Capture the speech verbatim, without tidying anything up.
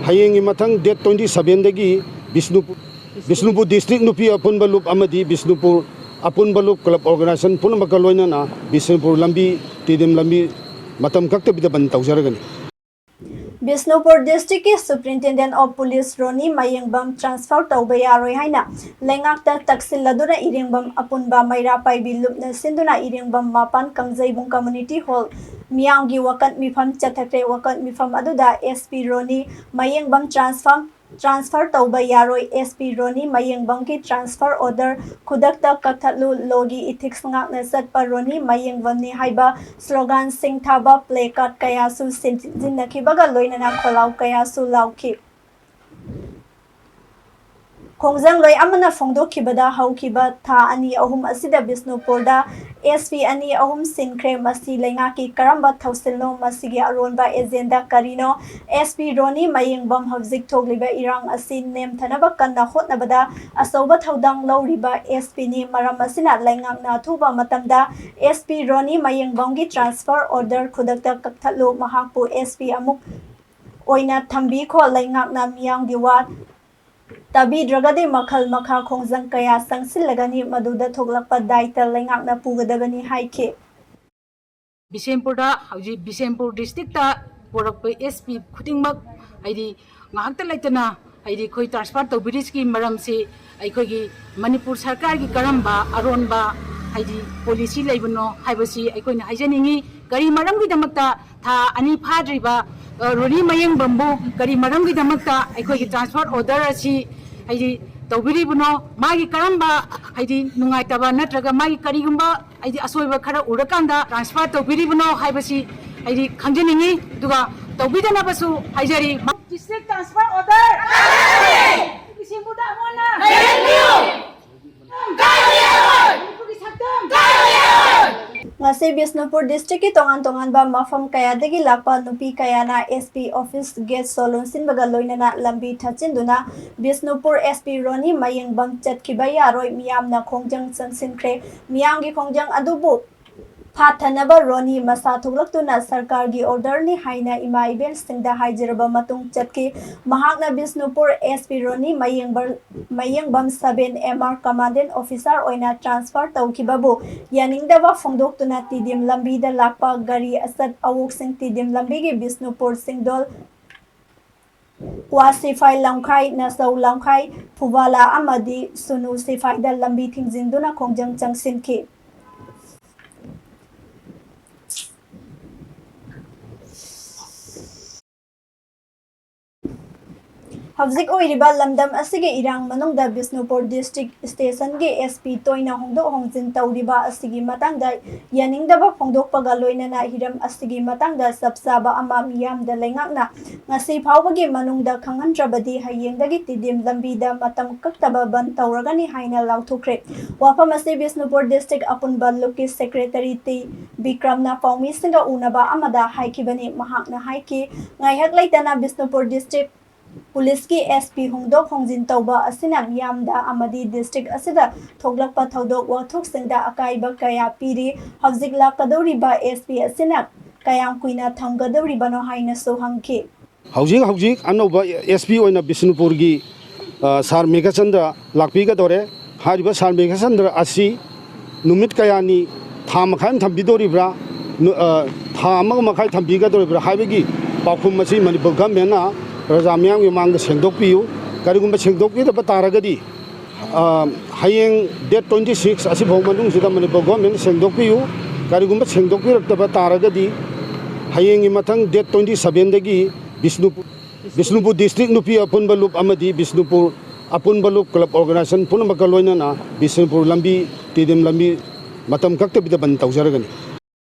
ꯍꯌꯦꯡꯒꯤ ꯃꯊꯪ date twenty sevenꯗꯒꯤ Bishnupur, Bishnupur district ꯅꯨꯄꯤ ꯑꯄꯨꯟꯕ ꯂꯨꯞ ꯑꯃꯗꯤ ꯕꯤꯁꯅꯨꯄꯨꯔ ꯑꯄꯨꯟꯕ ꯂꯨꯞ club organization ꯄꯨꯝꯅꯃꯛꯀ ꯂꯣꯏꯅꯅ ꯕꯤꯁꯅꯨꯄꯨꯔ ꯂꯝꯕꯤ, ꯇꯤꯗꯤꯝ ꯂꯝꯕꯤ ꯃꯇꯝ ꯀꯛꯇꯕꯤꯗ ꯕꯟ ꯇꯧꯖꯔꯒꯅꯤ꯫ Bishnupur districtꯀꯤ Superintendent of Police ꯔꯣꯅꯤ Mayengbam transfer ꯇꯧꯕ ꯌꯥꯔꯣꯏ ꯍꯥꯏꯅ ꯂꯩꯉꯥꯛꯇ ꯇꯛꯁꯤꯜꯂꯗꯨꯅ ꯏꯔꯦꯡꯕꯝ ꯑꯄꯨꯟꯕ ꯃꯩꯔꯥ ꯄꯥꯏꯕꯤ ꯂꯨꯞꯅ ꯁꯤꯟꯗꯨꯅ ꯏꯔꯦꯡꯕꯝ ꯃꯄꯥꯟ ꯀꯥꯡꯖꯩꯕꯨꯡ community hall ꯃꯤꯌꯥꯝꯒꯤ ꯋꯥꯀꯠ ꯃꯤꯐꯝ ꯆꯠꯊꯈ꯭ꯔꯦ꯫ ꯋꯥꯀꯠ ꯃꯤꯐꯝ ꯑꯗꯨꯗ SP ꯔꯣꯅꯤ ꯃꯌꯦꯡꯕꯝ transfer transfer ꯇꯧꯕ ꯌꯥꯔꯣꯏ, SP ꯔꯣꯅꯤ ꯃꯌꯦꯡꯕꯝꯒꯤ transfer order ꯈꯨꯗꯛꯇ ꯀꯛꯊꯠꯂꯨ, ꯂꯣꯒꯤ ethics ꯉꯥꯛꯅ ꯆꯠꯄ ꯔꯣꯅꯤ ꯃꯌꯦꯡꯕꯝꯅꯤ ꯍꯥꯏꯕ sloganꯁꯤꯡ ꯊꯥꯕ placard ꯀꯌꯥꯁꯨ ꯁꯤꯖꯤꯟꯅꯈꯤꯕꯒ ꯂꯣꯏꯅꯅ ꯈꯣꯜꯂꯥꯎ ꯀꯌꯥꯁꯨ ꯂꯥꯎꯈꯤ꯫ ꯈꯣꯡꯖꯪꯂꯣꯏ ꯑꯃꯅ ꯐꯣꯡꯗꯣꯛꯈꯤꯕꯗ, ꯍꯧꯈꯤꯕ ꯊꯥ ꯑꯅꯤ ꯑꯍꯨꯝ ꯑꯁꯤꯗ ꯕꯤꯁꯅꯨꯄꯨꯔꯗ SP ꯑꯅꯤ ꯑꯍꯨꯝ ꯁꯤꯟꯈ꯭ꯔꯦ꯫ ꯃꯁꯤ ꯂꯩꯉꯥꯛꯀꯤ ꯀꯔꯝꯕ ꯊꯧꯁꯤꯜꯅꯣ? ꯃꯁꯤꯒꯤ ꯑꯔꯣꯟꯕ agenda ꯀꯔꯤꯅꯣ? SP ꯔꯣꯅꯤ ꯃꯌꯦꯡꯕꯝ ꯍꯧꯖꯤꯛ ꯊꯣꯛꯂꯤꯕ ꯏꯔꯥꯡ ꯑꯁꯤ ꯅꯦꯝꯊꯅꯕ ꯀꯟꯅ ꯍꯣꯠꯅꯕꯗ ꯑꯆꯧꯕ ꯊꯧꯗꯥꯡ ꯂꯧꯔꯤꯕ SPꯅꯤ꯫ ꯃꯔꯝ ꯑꯁꯤꯅ ꯂꯩꯉꯥꯛꯅ ꯑꯊꯨꯕ ꯃꯇꯝꯗ SP ꯔꯣꯅꯤ ꯃꯌꯦꯡꯕꯝꯒꯤ transfer order ꯈꯨꯗꯛꯇ ꯀꯛꯊꯠꯂꯨ, ꯃꯍꯥꯛꯄꯨ SP ꯑꯃꯨꯛ ꯑꯣꯏꯅ ꯊꯝꯕꯤꯈꯣ꯫ ꯂꯩꯉꯥꯛꯅ ꯃꯤꯌꯥꯝꯒꯤ ꯋꯥ ꯇꯥꯕꯤꯗ꯭ꯔꯒꯗꯤ ꯃꯈꯜ ꯃꯈꯥ ꯈꯣꯡꯖꯪ ꯀꯌꯥ ꯆꯪꯁꯤꯜꯂꯒꯅꯤ, ꯃꯗꯨꯗ ꯊꯣꯛꯂꯛꯄ ꯗꯥꯏꯇ ꯂꯩꯉꯥꯛꯅ ꯄꯨꯒꯗꯕꯅꯤ ꯍꯥꯏꯈꯤ꯫ ꯕꯤꯁꯦꯝꯄꯨꯔꯗ, ꯍꯧꯖꯤꯛ ꯕꯤꯁꯦꯝꯄꯨꯔ districtꯇ ꯄꯨꯔꯛꯄ SP ꯈꯨꯗꯤꯡꯃꯛ ꯍꯥꯏꯗꯤ ꯉꯥꯏꯍꯥꯛꯇ ꯂꯩꯇꯅ ꯍꯥꯏꯗꯤ ꯑꯩꯈꯣꯏ transfer ꯇꯧꯕꯤꯔꯤꯁꯤꯒꯤ ꯃꯔꯝꯁꯤ ꯑꯩꯈꯣꯏꯒꯤ ꯃꯅꯤꯄꯨꯔ ꯁꯔꯀꯥꯔꯒꯤ ꯀꯔꯝꯕ ꯑꯔꯣꯟꯕ ꯍꯥꯏꯗꯤ policy ꯂꯩꯕꯅꯣ ꯍꯥꯏꯕꯁꯤ ꯑꯩꯈꯣꯏꯅ ꯍꯥꯏꯖꯅꯤꯡꯉꯤ꯫ ꯀꯔꯤ ꯃꯔꯝꯒꯤꯗꯃꯛꯇ ꯊꯥ ꯑꯅꯤ ꯐꯥꯗ꯭ꯔꯤꯕ, ꯑ, ꯔꯣꯅꯤ ꯃꯌꯦꯡꯕꯝꯕꯨ ꯀꯔꯤ ꯃꯔꯝꯒꯤꯗꯃꯛꯇ ꯑꯩꯈꯣꯏꯒꯤ transfer order ꯑꯁꯤ ꯍꯥꯏꯗꯤ ꯇꯧꯕꯤꯔꯤꯕꯅꯣ? ꯃꯥꯒꯤ ꯀꯔꯝꯕ ꯍꯥꯏꯗꯤ ꯅꯨꯡꯉꯥꯏꯇꯕ ꯅꯠꯇ꯭ꯔꯒ ꯃꯥꯒꯤ ꯀꯔꯤꯒꯨꯝꯕ ꯍꯥꯏꯗꯤ ꯑꯁꯣꯏꯕ ꯈꯔ ꯎꯔꯀꯥꯟꯗ transfer ꯇꯧꯕꯤꯔꯤꯕꯅꯣ ꯍꯥꯏꯕꯁꯤ ꯍꯥꯏꯗꯤ ꯈꯪꯖꯅꯤꯡꯉꯤ꯫ ꯑꯗꯨꯒ ꯇꯧꯕꯤꯗꯅꯕꯁꯨ ꯍꯥꯏꯖꯔꯤ꯫ District transfer order! ꯕꯤꯁꯦꯝꯄꯨꯔꯗ ꯑꯃꯨꯛ ꯍꯟꯅ! ꯃꯅꯤꯄꯨꯔꯒꯤ ꯁꯛꯇꯝ! ꯉꯁꯤ ꯕꯤꯁꯅꯨꯄꯨꯔ districtꯀꯤ ꯇꯣꯉꯥꯟ ꯇꯣꯉꯥꯟꯕ ꯃꯐꯝ ꯀꯌꯥꯗꯒꯤ ꯂꯥꯛꯄ ꯅꯨꯄꯤ ꯀꯌꯥꯅ SP office gate ꯁꯣ ꯂꯣꯟꯁꯤꯟꯕꯒ ꯂꯣꯏꯅꯅ ꯂꯝꯕꯤ ꯊꯠꯆꯤꯟꯗꯨꯅ ꯕꯤꯁꯅꯨꯄꯨꯔ SP ꯔꯣꯅꯤ ꯃꯌꯦꯡꯕꯝ ꯆꯠꯈꯤꯕ ꯌꯥꯔꯣꯏ, ꯃꯤꯌꯥꯝꯅ ꯈꯣꯡꯖꯪ ꯆꯪꯁꯤꯟꯈ꯭ꯔꯦ꯫ ꯃꯤꯌꯥꯝꯒꯤ ꯈꯣꯡꯖꯪ ꯑꯗꯨꯕꯨ ꯐꯥꯊꯅꯕ ꯔꯣꯅꯤ ꯃꯁꯥ ꯊꯣꯛꯂꯛꯇꯨꯅ ꯁꯔꯀꯥꯔꯒꯤ ꯑꯣꯔꯗꯔꯅꯤ ꯍꯥꯏꯅ ꯏꯃꯥ ꯏꯕꯦꯜꯁꯤꯡꯗ ꯍꯥꯏꯖꯔꯕ ꯃꯇꯨꯡ ꯆꯠꯈꯤ꯫ ꯃꯍꯥꯛꯅ ꯕꯤꯁꯅꯨꯄꯨꯔ SP ꯔꯣꯅꯤ ꯃꯌꯦꯡꯕꯔ-, ꯃꯌꯦꯡꯕꯝ seven MR commandant officer ꯑꯣꯏꯅ transfer ꯇꯧꯈꯤꯕꯕꯨ ꯌꯥꯅꯤꯡꯗꯕ ꯐꯣꯡꯗꯣꯛꯇꯨꯅ ꯇꯤꯗꯤꯝ ꯂꯝꯕꯤꯗ ꯂꯥꯛꯄ ꯒꯥꯔꯤ ꯑꯆꯠ ꯑꯋꯣꯛꯁꯤꯡ ꯇꯤꯗꯤꯝ ꯂꯝꯕꯤꯒꯤ ꯕꯤꯁꯅꯨꯄꯨꯔ ꯁꯤꯡꯗꯣꯜ ꯀ꯭ꯋꯥ ꯁꯤꯐꯥꯏ ꯂꯝꯈꯥꯏ, ꯅꯆꯧ ꯂꯝꯈꯥꯏ, ꯐꯨꯕꯥꯂꯥ ꯑꯃꯗꯤ ꯁꯨꯅꯨ ꯁꯤꯐꯥꯏꯗ ꯂꯝꯕꯤ ꯊꯤꯡꯖꯤꯟꯗꯨꯅ ꯈꯣꯡꯖꯪ ꯆꯪꯁꯤꯟꯈꯤ꯫ ꯍꯧꯖꯤꯛ ꯑꯣꯏꯔꯤꯕ ꯂꯝꯗꯝ ꯑꯁꯤꯒꯤ ꯏꯔꯥꯡ ꯃꯅꯨꯡꯗ ꯕꯤꯁꯅꯨꯄꯨꯔ district stationꯒꯤ SP ꯇꯣꯏꯅ ꯍꯣꯡꯗꯣꯛ ꯍꯣꯡꯖꯤꯟ ꯇꯧꯔꯤꯕ ꯑꯁꯤꯒꯤ ꯃꯇꯥꯡꯗ ꯌꯥꯅꯤꯡꯗꯕ ꯐꯣꯡꯗꯣꯛꯄꯒ ꯂꯣꯏꯅꯅ ꯍꯤꯔꯝ ꯑꯁꯤꯒꯤ ꯃꯇꯥꯡꯗ ꯆꯞ ꯆꯥꯕ ꯑꯃ ꯃꯤꯌꯥꯝꯗ ꯂꯩꯉꯥꯛꯅ ꯉꯁꯤ ꯐꯥꯎꯕꯒꯤ ꯃꯅꯨꯡꯗ ꯈꯪꯍꯟꯗ꯭ꯔꯕꯗꯤ ꯍꯌꯦꯡꯗꯒꯤ ꯇꯤꯗꯤꯝ ꯂꯝꯕꯤꯗ ꯃꯇꯝ ꯀꯛꯇꯕ ꯕꯟ ꯇꯧꯔꯒꯅꯤ ꯍꯥꯏꯅ ꯂꯥꯎꯊꯣꯛꯈ꯭ꯔꯦ꯫ ꯋꯥꯐꯝ ꯑꯁꯤ ꯕꯤꯁꯅꯨꯄꯨꯔ district ꯑꯄꯨꯟꯕ ꯂꯨꯞꯀꯤ secretary ꯇꯤ ꯕꯤꯀ꯭ꯔꯝꯅ ꯄꯥꯎꯃꯤꯁꯤꯡꯒ ꯎꯅꯕ ꯑꯃꯗ ꯍꯥꯏꯈꯤꯕꯅꯤ꯫ ꯃꯍꯥꯛꯅ ꯍꯥꯏꯈꯤ, ꯉꯥꯏꯍꯥꯛ ꯂꯩꯇꯅ ꯕꯤꯁꯅꯨꯄꯨꯔ district ꯄꯨꯂꯤꯁꯀꯤ SP ꯍꯣꯡꯗꯣꯛ ꯍꯣꯡꯖꯤꯟ ꯇꯧꯕ ꯑꯁꯤꯅ ꯃꯤꯌꯥꯝꯗ ꯑꯃꯗꯤ district ꯑꯁꯤꯗ ꯊꯣꯛꯂꯛꯄ ꯊꯧꯗꯣꯛ ꯋꯥꯊꯣꯛꯁꯤꯡꯗ ꯑꯀꯥꯏꯕ ꯀꯌꯥ ꯄꯤꯔꯤ꯫ ꯍꯧꯖꯤꯛ ꯂꯥꯛꯀꯗꯧꯔꯤꯕ SP ꯑꯁꯤꯅ ꯀꯌꯥꯝ ꯀꯨꯏꯅ ꯊꯝꯒꯗꯧꯔꯤꯕꯅꯣ ꯍꯥꯏꯅꯁꯨ ꯍꯪꯈꯤ꯫ ꯍꯧꯖꯤꯛ ꯍꯧꯖꯤꯛ ꯑꯅꯧꯕ SP ꯑꯣꯏꯅ ꯕꯤꯁꯅꯨꯄꯨꯔꯒꯤ, ꯑ, ꯁꯥꯔ ꯃꯦꯘꯆꯟꯗ꯭ꯔ ꯂꯥꯛꯄꯤꯒꯗꯧꯔꯦ꯫ ꯍꯥꯏꯔꯤꯕ ꯁꯥꯔ ꯃꯦꯘꯆꯟꯗ꯭ꯔ ꯑꯁꯤ ꯅꯨꯃꯤꯠ ꯀꯌꯥꯅꯤ, ꯊꯥ ꯃꯈꯥꯏ ꯑꯃ ꯊꯝꯕꯤꯗꯣꯔꯤꯕ꯭ꯔꯥ, ꯅꯨ-, ꯑ, ꯊꯥ ꯑꯃꯒ ꯃꯈꯥꯏ ꯊꯝꯕꯤꯒꯗꯧꯔꯤꯕ꯭ꯔꯥ ꯍꯥꯏꯕꯒꯤ ꯄꯥꯎꯈꯨꯝ ꯑꯁꯤ ꯃꯅꯤꯄꯨꯔ ꯒꯚꯔꯟꯃꯦꯟꯅ ꯄ꯭ꯔꯖꯥ ꯃꯤꯌꯥꯝꯒꯤ ꯃꯃꯥꯡꯗ ꯁꯦꯡꯗꯣꯛꯄꯤꯌꯨ꯫ ꯀꯔꯤꯒꯨꯝꯕ ꯁꯦꯡꯗꯣꯛꯄꯤꯗꯕ ꯇꯥꯔꯒꯗꯤ, ꯑ, ꯍꯌꯦꯡ date twenty six ꯑꯁꯤꯐꯥꯎ ꯃꯅꯨꯡꯁꯤꯗ ꯃꯅꯤꯄꯨꯔ ꯒꯚꯔꯟꯃꯦꯟꯅ ꯁꯦꯡꯗꯣꯛꯄꯤꯌꯨ꯫ ꯀꯔꯤꯒꯨꯝꯕ ꯁꯦꯡꯗꯣꯛꯄꯤꯔꯛꯇꯕ ꯇꯥꯔꯒꯗꯤ ꯍꯌꯦꯡꯒꯤ ꯃꯊꯪ date twenty sevenꯗꯒꯤ Bishnupur, Bishnupur district ꯅꯨꯄꯤ ꯑꯄꯨꯟꯕ ꯂꯨꯞ ꯑꯃꯗꯤ ꯕꯤꯁꯅꯨꯄꯨꯔ ꯑꯄꯨꯟꯕ ꯂꯨꯞ club organization ꯄꯨꯝꯅꯃꯛꯀ ꯂꯣꯏꯅꯅ ꯕꯤꯁꯅꯨꯄꯨꯔ ꯂꯝꯕꯤ, ꯇꯤꯗꯤꯝ ꯂꯝꯕꯤ ꯃꯇꯝ ꯀꯛꯇꯕꯤꯗ ꯕꯟ ꯇꯧꯖꯔꯒꯅꯤ꯫